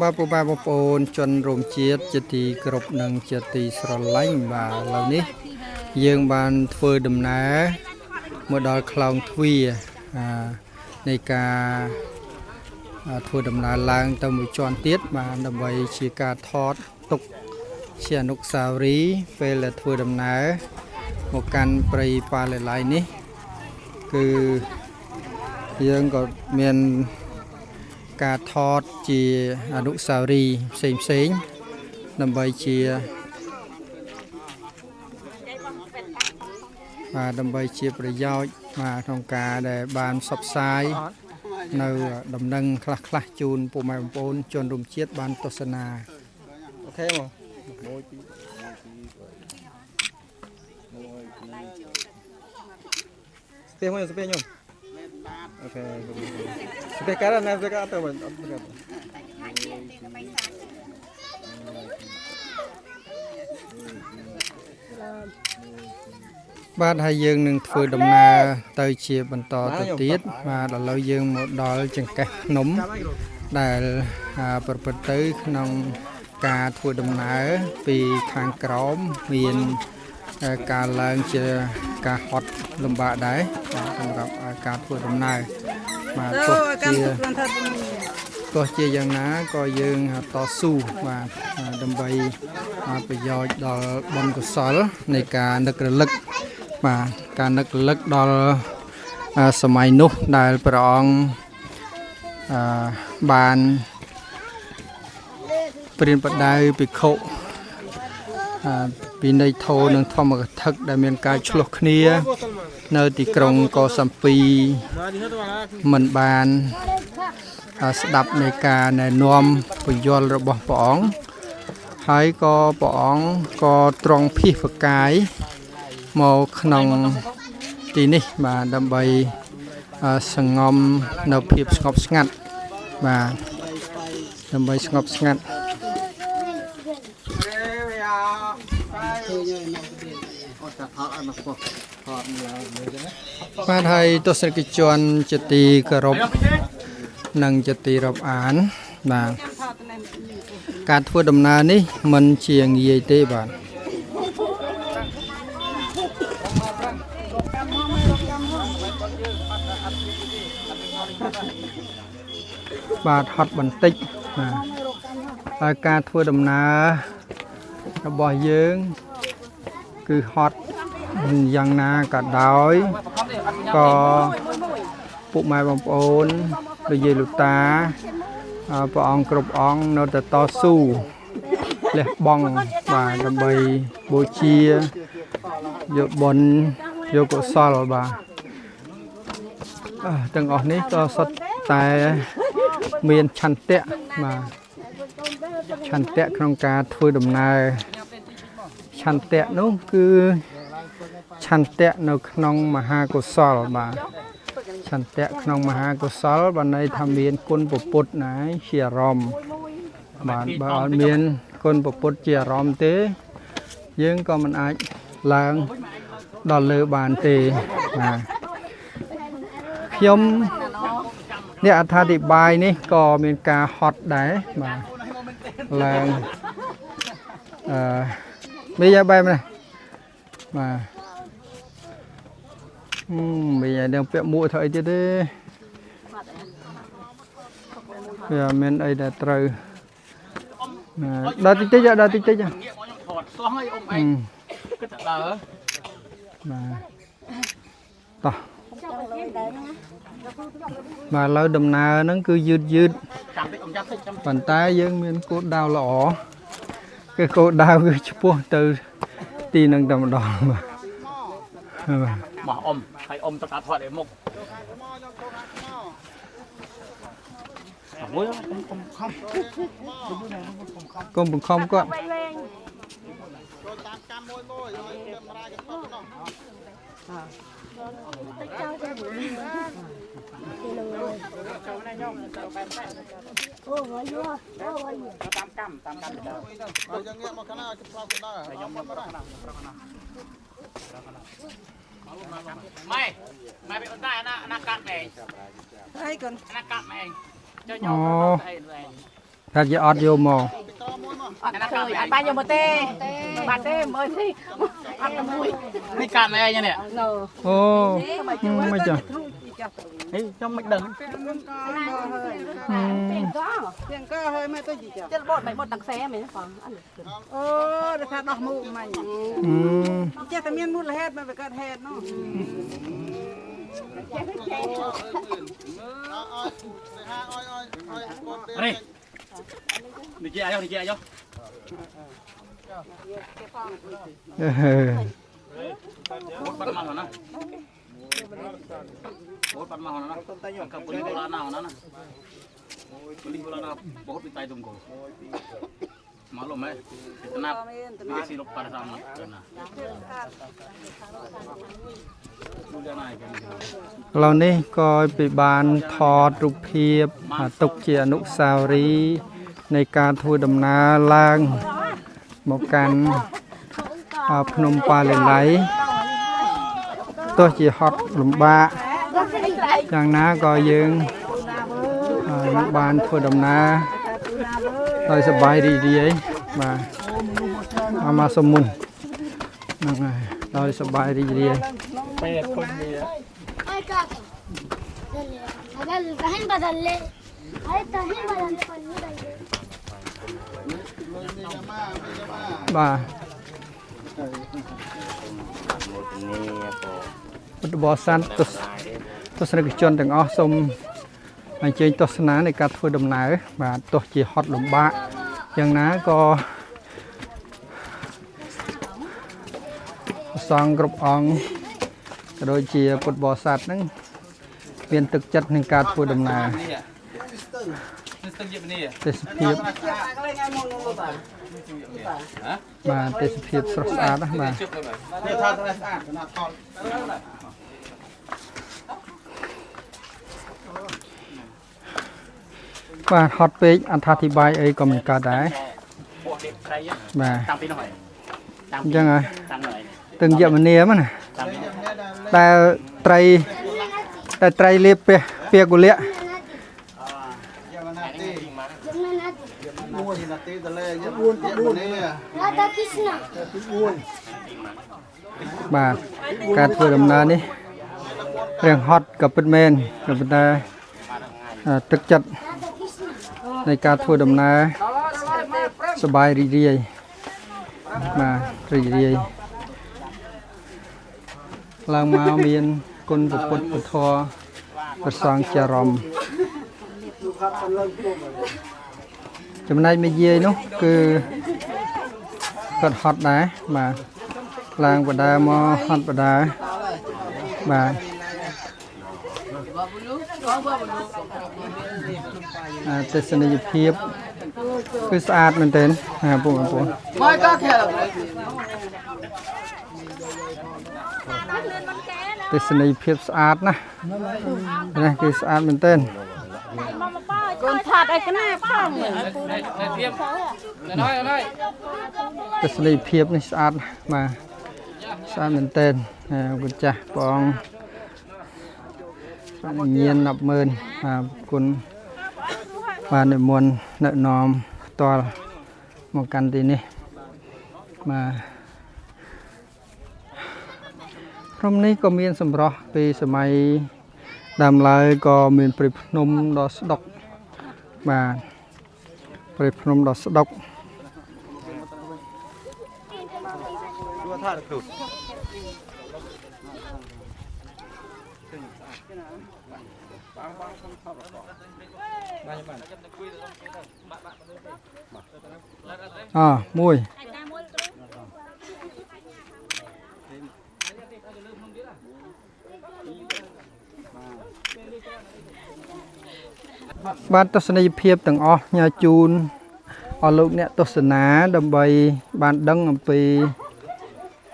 បាទពុកម៉ែបងប្អូនជនរួមជាតិជាទីគោរពនិងជាទីស្រឡាញ់បាទឥឡូវនេះយើងបានធ្វើដំណើរមកដល់ខ្លោងទ្វារនៃការធ្វើដំណើរឡើងទៅមួយជាន់ទៀតបាទដើម្បីជាការថតទុកជាអនុស្សាវរីយ៍ពេលដែលធ្វើដំណើរមកកាន់ព្រៃប៉ាឡេឡៃនេះគឺយើងក៏មានការថតជាអនុស្សាវរីយ៍ផ្សេងផ្សេងដើម្បីជាបាទដើម្បីជាប្រយោជន៍បាទក្នុងការដែលបានផ្សព្វផ្សាយនៅដំណឹងខ្លះខ្លះជូនពុកម៉ែបងប្អូនជនរួមជាតិបានទស្សនា OK មក1 2 1 2ស្ទះមកស្ទះខ្ញុំ OK ស្ទះកើតណាស្ទះកើតទៅអត់កើត បាទហើយយើងនឹងធ្វើដំណើរទៅជាបន្តទៅទៀតបាទឥឡូវយើងមកដល់ចង្កេះភ្នំដែលប្រព្រឹត្តទៅក្នុងការធ្វើដំណើរពីខាងក្រោមមានការឡើងជាការហត់លំបាកដែរបាទសម្រាប់ការធ្វើដំណើរបាទទោះជាយ៉ាងណាក៏យើងតស៊ូបាទដើម្បីប្រយោជន៍ដល់បុណ្យកុសលនៃការនឹករលឹកបាទការនឹករលឹកដល់សម័យនោះដែលព្រះអង្គបានព្រានបដៅភិក្ខុពីនៃធោនិងធម្មកថាដែលមានការឆ្លោះគ្នានៅទីក្រុងកោសំពីមិនបានស្ដាប់នៃការណែនាំពយល់របស់ព្រះអង្គហើយក៏ព្រះអង្គក៏ទ្រង់ភៀសកាយមកក្នុងទីនេះបាទដើម្បីសងំនៅភាពស្ងប់ស្ងាត់បាទដើម្បីស្ងប់ស្ងាត់បាទហើយទស្សនិកជនជាទីគោរពនិងជាទីរាប់អានបាទការធ្វើដំណើរនេះមិនជាងាយទេបាទបាទហត់បន្តិចបាទហើយការធ្វើដំណើររបស់យើងគឺហត់យ៉ាងណាក៏ដោយក៏ពុកម៉ែបងប្អូនលោកយាយលោកតាព្រះអង្គគ្រប់អង្គនៅតែតស៊ូលះបង់បាទដើម្បីបូជាយកបុណ្យយកកុសលបាទទាំងអស់នេះក៏សុទ្ធតែមានឆន្ទៈបាទឆន្ទៈក្នុងការធ្វើដំណើរឆន្ទៈនោះគឺឆន្ទៈនៅក្នុងមហាកុសលបាទឆន្ទៈក្នុងមហាកុសលបានន័យថាមានគុណពុទ្ធណាជាអារម្មណ៍បាទបើអត់មានគុណពុទ្ធជាអារម្មណ៍ទេយើងក៏មិនអាចឡើងដល់លើបានទេបាទខ្ញុំអ្នកអត្ថាធិប្បាយនេះក៏មានការហត់ដែរបាទឡើងមានយ៉ាងបែបនេះបាទមានយ៉ាងនឹងពាក់មួកធ្វើអីទៀតទេវាមានអីដែលត្រូវដល់តិចតិចដល់តិចតិច ងាកមកខ្ញុំថតសោះហើយអ៊ំឯងគិតតែដើរ បាទតោះបាទឥឡូវដំណើរហ្នឹងគឺយឺតយឺត ចាំតិចអ៊ំចាំតិចចាំ ប៉ុន្តែយើងមានគោលដៅល្អគឺគោលដៅគឺឆ្ពោះទៅទីនឹងតែម្ដងបាទ មកអ៊ំហើយអ៊ំទៅកាត់ថតឯមុខមួយអ៊ំខំ កុំបង្ខំគាត់ តាមកម្មតាមកម្មទៅ ហើយយើងងាកមកខាងណាឲ្យផ្លោគេដើរ ខ្ញុំមកប្រកណាប្រកណាម៉ែម៉ែไปអត់ដែរណាណាកាត់ឯង ហើយកូន ណាកាត់ឯងចុះញោមទៅឯង ថាជាអត់យកមក អត់ឃើញអត់បានយកមកទេបានទេមើលនេះអត់តែមួយ នេះកាត់ណែនេះ ណូ អូមិនចា នេះខ្ញុំមិនដឹង ចិត្តបត់មិនបត់តាំងខ្សែមែនបងអត់ អូដែលថាដោះមូកមិញ អឺ ចេះតែមានមូលហេតុមកវាកើតហេតុនោះ នេះនេះជាអាយុនេះជាអាយុ អឺ បត់បាត់មកណាបត់បាត់មកណាកពុលីបូឡាណាណាពុលីបូឡាណាबहुत बिताई तुमको मालूम है इतना विदेशी लोग परेशान करना भूल जाना है क्या ឥឡូវនេះក៏ពិបានថតរូបភាពទុកជាអនុស្សាវរីយ៍នៃការធ្វើដំណើរឡើងមកកាន់ភ្នំប៉ាលីឡៃទោះជាហត់លំបាកយ៉ាងណាក៏យើងនឹងបានធ្វើដំណើរដោយសប្បាយរីករាយបាទអាម៉ាសុមុនហ្នឹងហើយដោយសប្បាយរីករាយ अरे का बदल तहन बदल ले अरे तहन बदल ले पन्नी बदल ले បាទពុទ្ធបរិស័ទទស្សទស្សនិកជនទាំងអស់សូមអញ្ជើញទស្សនានៃការធ្វើដំណើរបាទទោះជាហត់លំបាកយ៉ាងណាក៏ព្រះសង្ឃគ្រប់អង្គក៏ដូចជាពុទ្ធបរិស័ទហ្នឹងមានទឹកចិត្តក្នុងការធ្វើដំណើរ នេះស្ទឹងយិបនេះ ទេសភាពបាទទេសភាពស្រស់ស្អាតណាស់បាទ នេះថាស្អាតណាស់ថត បាទហត់ពេកអត្ថាធិប្បាយអីក៏មិនកើតដែរ ពួកនេះត្រី បាទ តាំងពីនោះហើយតាំង អញ្ចឹងហើយ តាំងហើយ ទឹងយមនាមណា តាំងពី ដែលត្រីដែលត្រីលាបពះពះកុលៈ យមនាទី जमुना नदी មួយនាទីតលេយមនេះ राधा कृष्ण បាទការធ្វើដំណើរនេះរៀងហត់ក៏ពិតមែនក៏ប៉ុន្តែទឹកចិត្ត राधा कृष्ण នៃការធ្វើដំណើរសប្បាយរីករាយបាទរីករាយឡើងមកមានគុណពុទ្ធពធប្រសងចារម្មណ៍ចំណែកមេយាយនោះគឺគាត់ហត់ដែរបាទឡើងបដាមកហត់បដាបាទទេសនីយភាពគឺស្អាតមែនទែនបងប្អូនទេសនីយភាពស្អាតណាស់នេះគឺស្អាតមែនទែនក ូនថតឲ្យកណាផង ទេសនីយភាពនេះស្អាតបាទស្អាតមែនទែនគុណចាស់ព្រះអង្គស្អាតញៀនរាប់ម៉ឺនបាទគុណបាទនិមន្តណែនាំផ្ទាល់មកកាន់ទីនេះបាទព្រំនេះក៏មានសម្រស់ពីសម័យដើមឡើយក៏មានព្រៃភ្នំដ៏ស្ដុកបាទព្រៃភ្នំដ៏ស្ដុក ថាគ្រូ អមួយបាទទស្សនីយភាពទាំងអស់ញ៉ាជូនអស់លោកអ្នកទស្សនាដើម្បីបានដឹងអំពី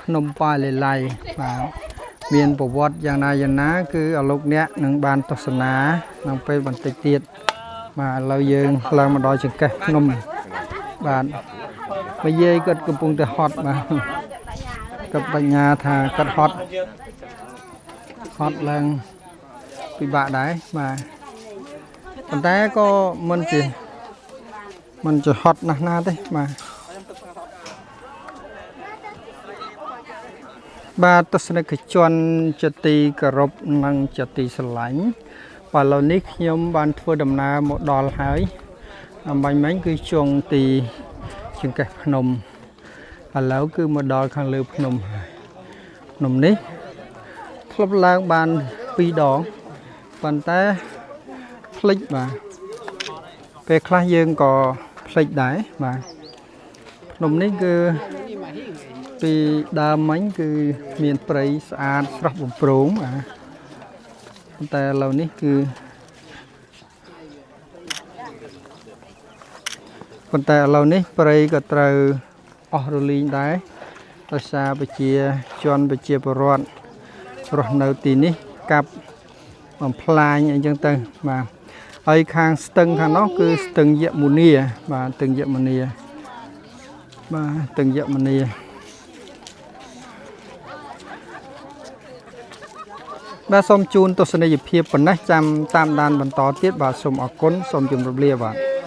ភ្នំប៉ាលីឡៃបាទមានប្រវត្តិយ៉ាងណាយ៉ាងណាគឺអស់លោកអ្នកនឹងបានទស្សនាក្នុងពេលបន្តិចទៀតបាទឥឡូវយើងឡើងមកដល់ចង្កេះភ្នំបាទ បើយាយគាត់កំពុងតែហត់បាទគាត់បញ្ញាថាគាត់ហត់ហត់ឡើងពិបាកដែរបាទប៉ុន្តែក៏មិនជា มันจะฮอตណាស់ណាទេបាទបាទទស្សនិកជនជាទីគោរពនិងជាទីស្រឡាញ់បាទឥឡូវនេះខ្ញុំបានធ្វើដំណើរមកដល់ហើយអម្បាញ់មិញគឺជុងទីចង្កេះភ្នំឥឡូវគឺមកដល់ខាងលើភ្នំហើយភ្នំនេះធ្លាប់ឡើងបាន2ដងប៉ុន្តែភ្លេចបាទពេលខ្លះយើងក៏ភ្លេចដែរបាទភ្នំនេះគឺពីដើមមិញគឺមានព្រៃស្អាតស្រស់បំព្រងបាទប៉ុន្តែឥឡូវនេះគឺប៉ុន្តែឥឡូវនេះព្រៃក៏ត្រូវអស់រលីងដែរដោយសារប្រជាជនប្រជាពលរដ្ឋរស់នៅទីនេះកាប់បំផ្លាញអីចឹងទៅបាទហើយខាងស្ទឹងខាងនោះគឺស្ទឹងយមុនីបាទស្ទឹងយមុនីបាទស្ទឹងយមុនីបាទសូមជូនទស្សនីយភាពប៉ុណ្ណេះចាំតាមដានបន្តទៀតបាទសូមអរគុណសូមជម្រាបលាបាទ។